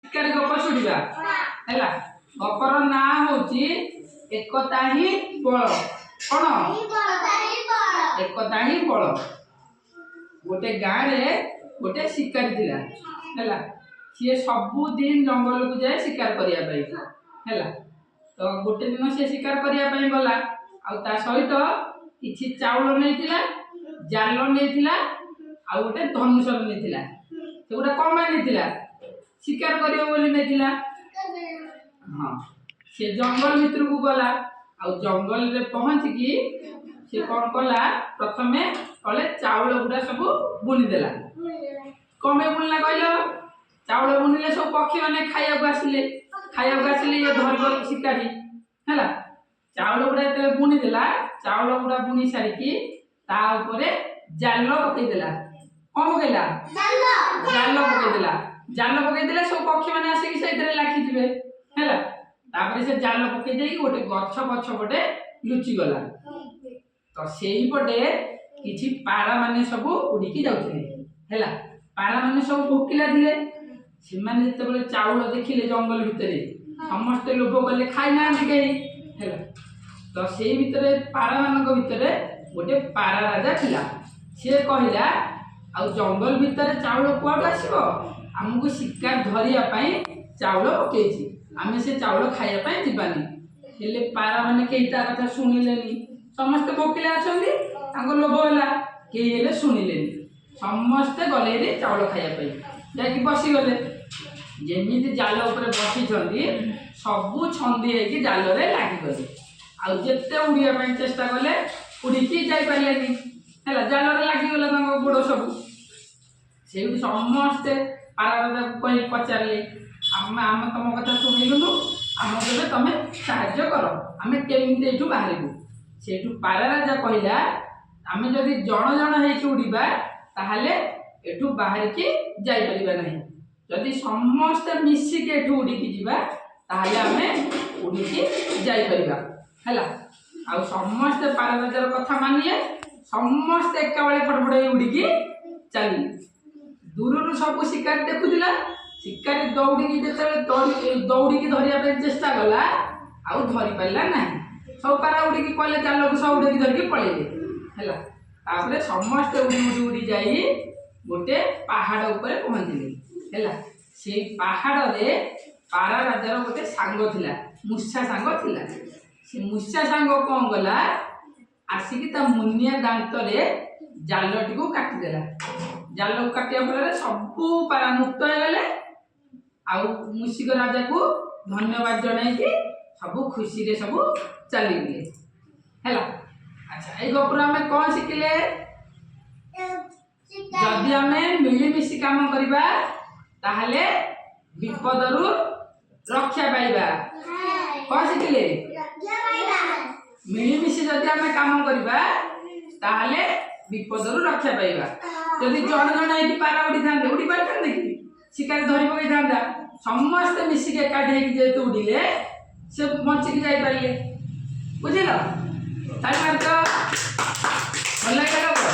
ଶିକାରୀ ଗପ ଶୁଣିବା। ହେଲା, ଗପର ନାଁ ହଉଛି ଏକତା ହିଁ ବଳ। କଣ? ଏକତା ହିଁ ବଳ। ଗୋଟେ ଗାଁରେ ଗୋଟେ ଶିକାରୀ ଥିଲା। ହେଲା, ସିଏ ସବୁଦିନ ଜଙ୍ଗଲକୁ ଯାଏ ଶିକାର କରିବା ପାଇଁ। ହେଲା, ତ ଗୋଟେ ଦିନ ସେ ଶିକାର କରିବା ପାଇଁ ଗଲା ଆଉ ତା ସହିତ କିଛି ଚାଉଳ ନେଇଥିଲା, ଜାଲ ନେଇଥିଲା ଆଉ ଗୋଟେ ଧନୁଶର ନେଇଥିଲା। ସେଗୁଡ଼ା କଣ ପାଇଁ ନେଇଥିଲା? ଶିକାର କରିବ ବୋଲି ନେଇଥିଲା। ହଁ, ସେ ଜଙ୍ଗଲ ଭିତରକୁ ଗଲା ଆଉ ଜଙ୍ଗଲରେ ପହଞ୍ଚିକି ସେ କଣ କଲା? ପ୍ରଥମେ ତଳେ ଚାଉଳ ଗୁଡ଼ା ସବୁ ବୁଣିଦେଲା। କଣ ପାଇଁ ବୁଣିଲା କହିଲ? ଚାଉଳ ବୁଣିଲେ ସବୁ ପକ୍ଷୀମାନେ ଖାଇବାକୁ ଆସିଲେ। ଖାଇବାକୁ ଆସିଲେ ଇଏ ଧରିବ ଶିକାରୀ। ହେଲା, ଚାଉଳ ଗୁଡ଼ା ଯେତେବେଳେ ବୁଣିଦେଲା, ଚାଉଳ ଗୁଡ଼ା ବୁଣି ସାରିକି ତା ଉପରେ ଜାଲ ପକେଇଦେଲା। କଣ ପକେଇଲା? ଜାଲ ପକେଇଦେଲା। ଜାଲ ପକେଇଦେଲେ ସବୁ ପକ୍ଷୀମାନେ ଆସିକି ସେଇଥିରେ ଲାଖିଯିବେ। ହେଲା, ତାପରେ ସେ ଜାଲ ପକେଇ ଦେଇକି ଗୋଟେ ଗଛ ପଛପଟେ ଲୁଚିଗଲା। ତ ସେଇପଟେ କିଛି ପାରା ମାନେ ସବୁ ଉଡ଼ିକି ଯାଉଥିଲେ। ହେଲା, ପାରା ମାନେ ସବୁ ଭୋକିଲା ଥିଲେ। ସେମାନେ ଯେତେବେଳେ ଚାଉଳ ଦେଖିଲେ ଜଙ୍ଗଲ ଭିତରେ, ସମସ୍ତେ ଲୋଭ କଲେ, ଖାଇନାହାନ୍ତି କେହି। ହେଲା, ତ ସେଇ ଭିତରେ ପାରା ମାନଙ୍କ ଭିତରେ ଗୋଟେ ପାରା ରାଜା ଥିଲା। ସିଏ କହିଲା, ଆଉ ଜଙ୍ଗଲ ଭିତରେ ଚାଉଳ କୁଆଡୁ ଆସିବ? ଆମକୁ ଶିକାର ଧରିବା ପାଇଁ ଚାଉଳ ପକେଇଛି, ଆମେ ସେ ଚାଉଳ ଖାଇବା ପାଇଁ ଯିବାନି। ହେଲେ ପାରା ମାନେ କେହି ତା କଥା ଶୁଣିଲେନି। ସମସ୍ତେ ଭୋକିଲା ଅଛନ୍ତି, ତାଙ୍କ ଲୋଭ ହେଲା, କେହି ହେଲେ ଶୁଣିଲେନି। ସମସ୍ତେ ଗଲେ ହେରି ଚାଉଳ ଖାଇବା ପାଇଁ। ଯାଇକି ବସିଗଲେ। ଯେମିତି ଜାଲ ଉପରେ ବସିଛନ୍ତି, ସବୁ ଛନ୍ଦି ହେଇକି ଜାଲରେ ଲାଗିଗଲେ। ଆଉ ଯେତେ ଉଡ଼ିବା ପାଇଁ ଚେଷ୍ଟା କଲେ, ଉଡ଼ିକି ଯାଇପାରିଲେନି। ହେଲା, ଜାଲରେ ଲାଗିଗଲା ତାଙ୍କ ଗୋଡ଼ ସବୁ। ସେଇଠୁ ସମସ୍ତେ ପାରା ରାଜାକୁ କହି ପଚାରିଲେ, ଆମେ ତମ କଥା ଶୁଣିଲୁନୁ, ଆମକୁ ଏବେ ତମେ ସାହାଯ୍ୟ କର, ଆମେ କେମିତି ଏଇଠୁ ବାହାରିବୁ? ସେଇଠୁ ପାରା ରାଜା କହିଲା, ଆମେ ଯଦି ଜଣ ଜଣ ହେଇକି ଉଡ଼ିବା, ତାହେଲେ ଏଠୁ ବାହାରିକି ଯାଇପାରିବା ନାହିଁ। ଯଦି ସମସ୍ତେ ମିଶିକି ଏଠୁ ଉଡ଼ିକି ଯିବା, ତାହେଲେ ଆମେ ଉଡ଼ିକି ଯାଇପାରିବା। ହେଲା, ଆଉ ସମସ୍ତେ ପାରା ରାଜାର କଥା ମାନିଲେ। ସମସ୍ତେ ଏକାବେଳେ ଫଟଫଟ ହେଇ ଉଡ଼ିକି ଚାଲିଲେ। ଦୂରରୁ ସବୁ ଶିକାରୀ ଦେଖୁଥିଲା। ଶିକାରୀ ଦୌଡ଼ିକି ଯେତେବେଳେ ଦୌଡ଼ିକି ଧରିବା ପାଇଁ ଚେଷ୍ଟା କଲା, ଆଉ ଧରି ପାରିଲା ନାହିଁ। ସବୁ ପାରା ଉଡ଼ିକି ପଳେଇଲେ, ଜାଲକୁ ସବୁ ଉଡ଼ିକି ଧରିକି ପଳେଇଲେ। ହେଲା, ତାପରେ ସମସ୍ତେ ଉଡ଼ି ଉଡ଼ି ଉଡ଼ି ଯାଇ ଗୋଟେ ପାହାଡ଼ ଉପରେ ପହଞ୍ଚିଲେ। ହେଲା, ସେଇ ପାହାଡ଼ରେ ପାରା ରାଜାର ଗୋଟେ ସାଙ୍ଗ ଥିଲା, ମୂଷା ସାଙ୍ଗ ଥିଲା। ସେ ମୂଷା ସାଙ୍ଗ କ'ଣ କଲା? ଆସିକି ତା ମୁନିଆ ଦାନ୍ତରେ ଜାଲଟିକୁ କାଟିଦେଲା। ଜାଲକୁ କାଟିବା ଫଳରେ ସବୁ ପାରା ମୁକ୍ତ ହେଇଗଲେ ଆଉ ମୂଷିକ ରାଜାକୁ ଧନ୍ୟବାଦ ଜଣାଇକି ସବୁ ଖୁସିରେ ସବୁ ଚାଲିଗଲେ। ହେଲା, ଆଚ୍ଛା, ଏଇ ଗପରୁ ଆମେ କ'ଣ ଶିଖିଲେ? ଯଦି ଆମେ ମିଳିମିଶି କାମ କରିବା, ତାହେଲେ ବିପଦରୁ ରକ୍ଷା ପାଇବା। କ'ଣ ଶିଖିଲେ? ମିଳିମିଶି ଯଦି ଆମେ କାମ କରିବା, ତାହେଲେ ବିପଦରୁ ରକ୍ଷା ପାଇବା। ଯଦି ଜଣେ ଜଣେ ହେଇକି ପାରା ଉଡ଼ିଥାନ୍ତେ, ଉଡ଼ି ପାରିଥାନ୍ତେ କି? ଶିକାରୀ ଧରି ପକେଇଥାନ୍ତା। ସମସ୍ତେ ମିଶିକି ଏକାଠି ହେଇକି ଯେହେତୁ ଉଡ଼ିଲେ, ସେ ବଞ୍ଚିକି ଯାଇପାରିଲେ। ବୁଝିଲ? ତାଳି ମାରିତ। ଭଲ ଲାଗିଲା ଗପ?